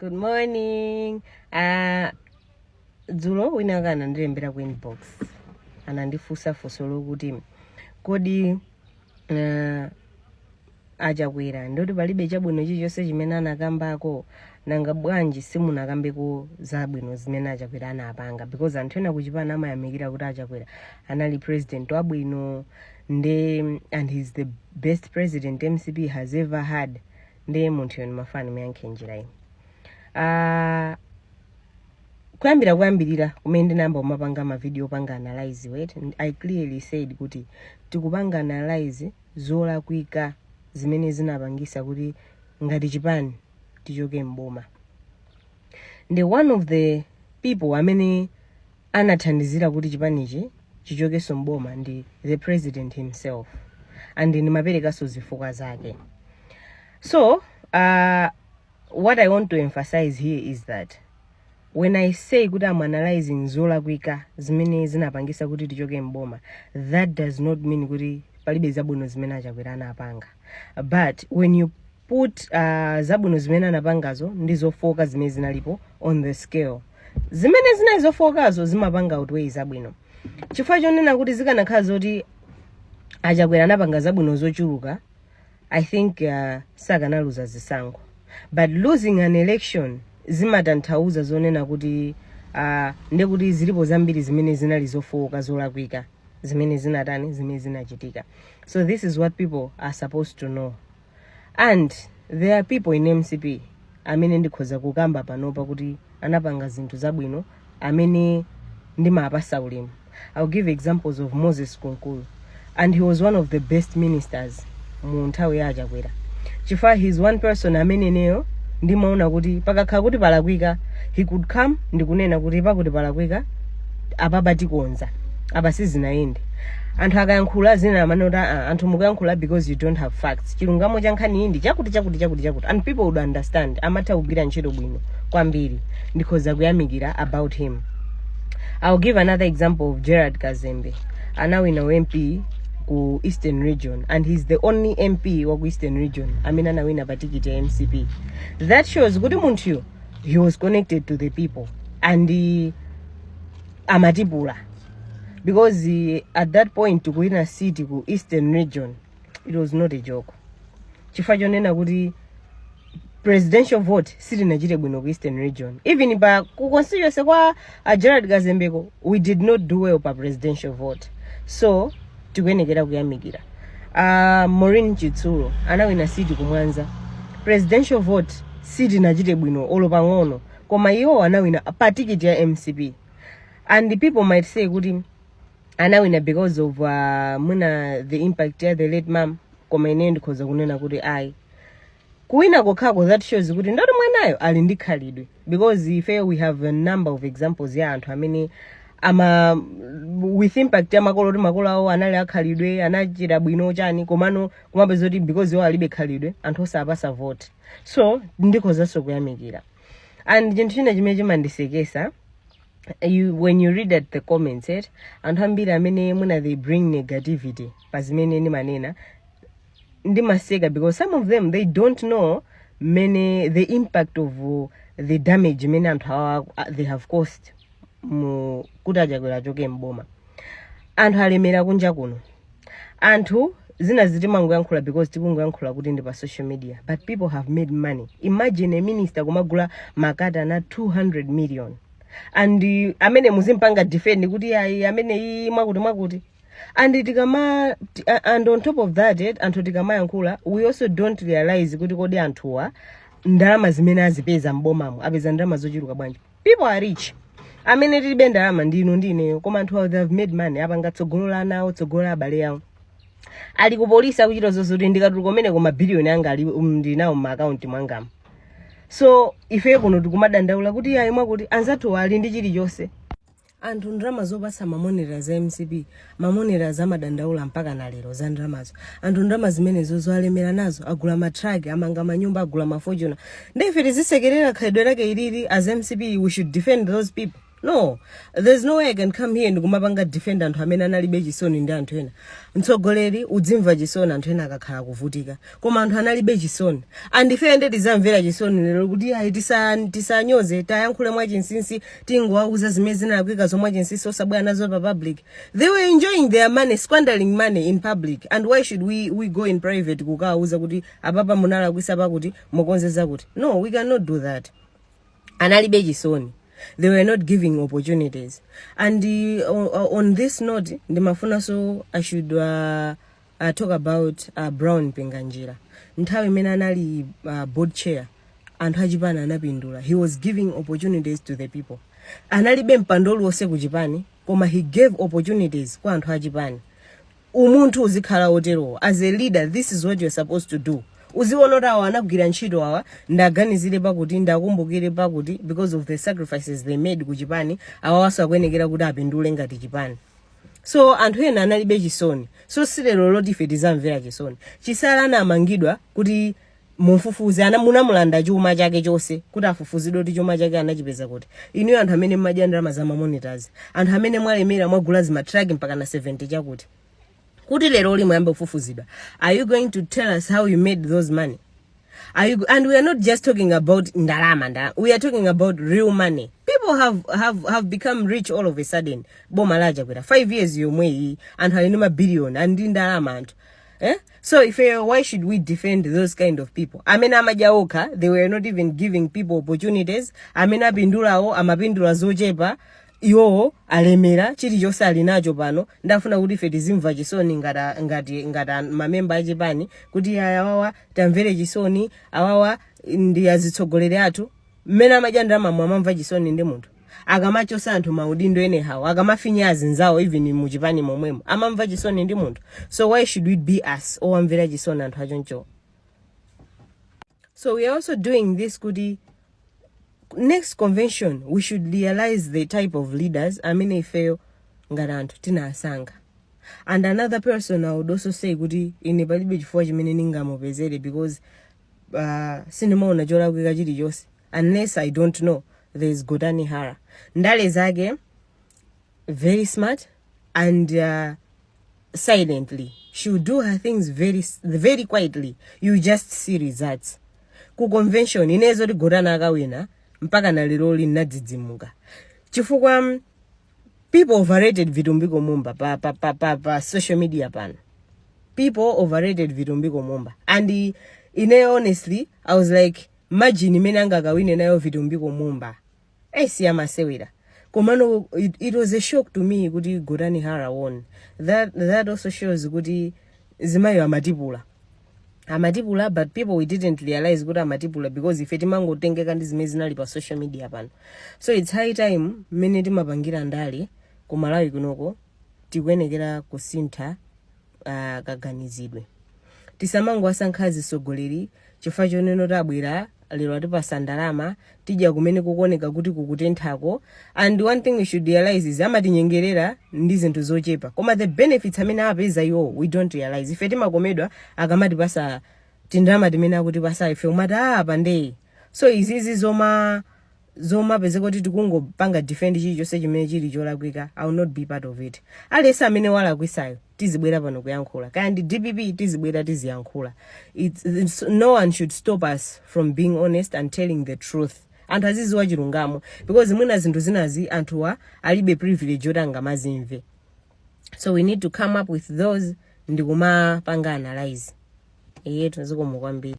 Good morning. Dzulo wina wake anandilembera ku inbox, anandifunsa funso lokuti kodi aChakwera ndoti palibe chabwino chilichonse chimene anakambako? Nanga bwanji simunakambeko zabwino zimene aChakwera anapanga? Because anthu ena kuchipani amayamikira kuti aChakwera anali president wabwino nde and he's the best president MCP has ever had. Ndiye munthu yoni mafani muyankhe njira iyi. Kuyambira kuyambirira kumene ndinayamba kumapanga mavideo opanga analyze wet, I clearly said kuti tikupanga analyze zolakwika zimene zinapangisa kuti ngati chipani tichoke mboma. Ndi one of the people amene anathandizira kuti chipanichi chichokenso mboma ndi the president himself, and ndimaperekanso zifukwa zake. So what I want to emphasize here is that when I say kuti I'm analyzing zolakwika zimene zinapangisa kuti tichoke mboma, that does not mean kuti palibe zabwino zimene aChakwera anapanga. But when you put zabwino zimene anapangazo ndi zofoka zimene zinalipo on the scale, zimene zinali zofokazo zimapanga outweigh zabwino, chifukwa chonena kuti zikanakhala zoti aChakwera anapanga zabwino zochuluka, I think sakanaluza zisankho. But losing an election zimatanthauza zonena kuti ndekuti zilipo zambiri zimene zinali zofowoka, zolakwika zimene zinatani, zimene zinachitika. So this is what people are supposed to know. And there are people in MCP amene ndikhoza kukamba panopa kuti anapanga zinthu zabwino, amene ndimapasa ulemu. I'll give examples of Moses Kunkuyu, and he was one of the best ministers mu nthawi ya aChakwera, chifukwa he's one person amene ineyo ndimaona kuti pakakhala kuti palakwika, he could come ndikunena kuti pakuti palakwika apapa, tikonza apa, sizinayende. Anthu akayankhula zina amanena kuti, "Ah, anthu mukuyankhula because you don't have facts. Chilungamo cha nkhani iyi ndi chakuti, chakuti, chakuti, chakuti," and people would understand. Amatha kugwira ntchito bwino kwambiri, ndikhoza kuyamikira about him. I'll give another example of Gerard Kazembe. Anawina MP ku Eastern Region, and he's the only MP wa ku Eastern Region amene anawina pa tikiti ya MCP. That shows kuti munthuyo, he was connected to the people and amatipula, because at that point kuwina seat ku Eastern Region, it was not a joke, chifukwa chonena kuti presidential vote sitinachite bwino ku Eastern Region. Even pa ku constituency kwa Gerard Kazembeko, we did not do well pa presidential vote. So tikuyenekera kuyamikira. Maureen Chitsulo anawina seat kumwanza. Presidential vote sitinachite bwino olo pang'ono, koma iwo anawina pa tikiti ya MCP. And people might say kuti anawina because of mwina the impact ya the late mom, koma ine ndikhoza kunena kuti ayi, kuwina kokhako, that shows kuti ndoti mwanayo ali ndi khalidwe, because ife we have a number of examples ya anthu amene ama with impact ya makolo, kuti makolo awo anali akhalidwe, anachita bwino chani, komano kumapeza kuti because iwo alibe khalidwe, anthu osapasa vote. So ndikhozanso kuyamikira. And chinthu china chimene chimandisekesa, when you read at the comments, eh, anthu ambiri amene mwina they bring negativity pa zimene ndimanena, ndimaseka because some of them, they don't know many the impact of the damage imene anthu awa they have caused mu kuti aChakwera achoke mboma. Anthu alemera kunja kuno. Anthu zina zitimangoyankhula because tikungoyankhula kuti ndi pa social media, but people have made money. Imagine a minister kumagula makatani 200 million, and amene muzimpanga defend kuti ayi, amene iyi mwakuti mwakuti. And tikama and on top of that, anthu tikamayankhula, we also don't realize kuti kodi anthuwa ndalama zimene azipeza mbomamo, apeza ndalama zochuluka bwanji? People are rich. Amene tilibe ndalama ndinu ndineyo, koma anthu awo, they have made money. Apanga tsogolo la ana awo, tsogolo la abale awo. Ali ku polisi akuchita zozoti ndikatuluka kumene, koma biliyoni anga ali ndinawo m'maakaunti mwangamo. So ife kuno tikumadandaula kuti ayi, mwakuti anzathu ali ndi chilichonse. Anthu ndalama zopasa mamonera za MCP, mamonera zamadandaula mpaka na lero za ndalamazo. Anthu ndalama zimenezo zoalemera nazo, agula matraki, amanga manyumba, agula mafortuna. Ndife tizisekerera khalidwe lake ilili? As MCP, we should defend those people. No, there's no way I can come here ndikumapanga defend anthu amene analibe chisoni ndi anthu ena. Mtsogoleri udzimva chisoni anthu ena akakhala kuvutika, koma anthu analibe chisoni, and ife nde tizamvera chisoni lero kuti ayi, tisanyoze, tayankhule mwachinsinsi, tingowauza zimene zinalakwika zomwe chinsinsi, osabwera nazo pa public. They were enjoying their money, squandering money in public, and why should we go in private kukawauza kuti apapa munalakwisa pakuti, mukonzeza kuti? No, we cannot do that. Analibe chisoni. They were not giving opportunities. And on this note, ndimafunanso I should talk about Brown Mpinganjira. Nthawi imene anali board chair, anthu achipani anapindula. He was giving opportunities to the people. Analibe mpando uliwonse ku chipani, koma he gave opportunities kwa anthu achipani. Umunthu uzikhala oterowo. As a leader, this is what you're supposed to do. Uziona kuti awa anagwira ntchito, awa ndaganizire pakuti, ndakumbukire pakuti, because of the sacrifices they made ku chipani, awawaso akuyenekera kuti apindule ngati chipani. So anthu ena analibe chisoni, so silero loti ife tizamvera chisoni. Chisale anamangidwa kuti mumfufuze, ana munamulanda chuma chake chonse kuti afufuzidwe kuti chuma chake anachipeza kuti. Inuyo anthu amene mmadya ndalama za mamonitors, anthu amene mwalemera, mwagula zimatraki mpaka na 70 chakuti, kuti lero uli muyambe kufufuzidwa, are you going to tell us how you made those money? And we are not just talking about ndalama ndalama, we are talking about real money. People have become rich all of a sudden. Boma la Chakwera, 5 years yomwe iyi, anthu ali ndi mabiliyoni andi ndalama anthu, eh? So if why should we defend those kind of people amene amadya okha? They were not even giving people opportunities. Amene apindulawo amapindula zochepa, iwowo alemera, chilichonse ali nacho. Pano ndafuna kuti ife tizimva chisoni ngati mamemba achipani kuti aya, awawa tamvere chisoni, awawa ndi azitsogoleri athu. Mmene amadya ndalama amamva chisoni ndi munthu? Akamachosa anthu maudindo anyhow, akamafinya azinzawo even muchipani momwemo, amamva chisoni ndi munthu? So why should we be us owamvera chisoni anthu achoncho? So we are also doing this kuti next convention we should realize the type of leaders amene ifeyo ngati anthu tinasankha. And another person I would also say kuti ine palibe chifukwa chimene ningamupezere, because sindimaona cholakwika chilichonse unless I don't know, there's Gotani Hara. Ndale zake very smart and silently. She will do her things very very quietly. You just see results ku convention. Inezo ti Gotani akawina, mpaka na lero linadzidzimuka chifukwa people overrated Vitumbiko Mumba pa social media pano. People overrated Vitumbiko Mumba, and ine honestly I was like, margin imene angakawine nayo Vitumbiko Mumba esiya masewera. Komano it was a shock to me kuti Gotani Hara won. That also shows kuti zimayo amatipula, amatipula, but people, we didn't realize kuti amatipula because ife timangotengeka ndi zimene zinali pa social media pano. So it's high time mmene timapangira ndale ku Malawi kunoko tikuyenekera kusintha kaganizidwe. Tisamangowasankha atsogoleri chifukwa chonena kuti abwera lero atipasa ndalama, tidya kumene kukuoneka kuti kukutenthako. And one thing we should realize is amatinyengerera ndi zinthu zochepa, koma the benefits amene apeza iwo we don't realize. Ife timakomedwa akamatipasa tindalama timene akutipasa, ife umati, "Ah, pandei." So izizi zomapezeka kuti tikungopanga defend chilichonse chimene chili cholakwika, I will not be part of it. Aliyense amene walakwisayo tizibwera pano kuyankhula, kaya ndi DPP, tizibwera tiziyankhula. No one should stop us from being honest and telling the truth. Anthu aziziwa chilungamo, because mwina zinthu zinazi anthuwa alibe privilege yoti angamazimve. So we need to come up with those ndikumapanga analyze. Iyetu, zikomo kwambiri.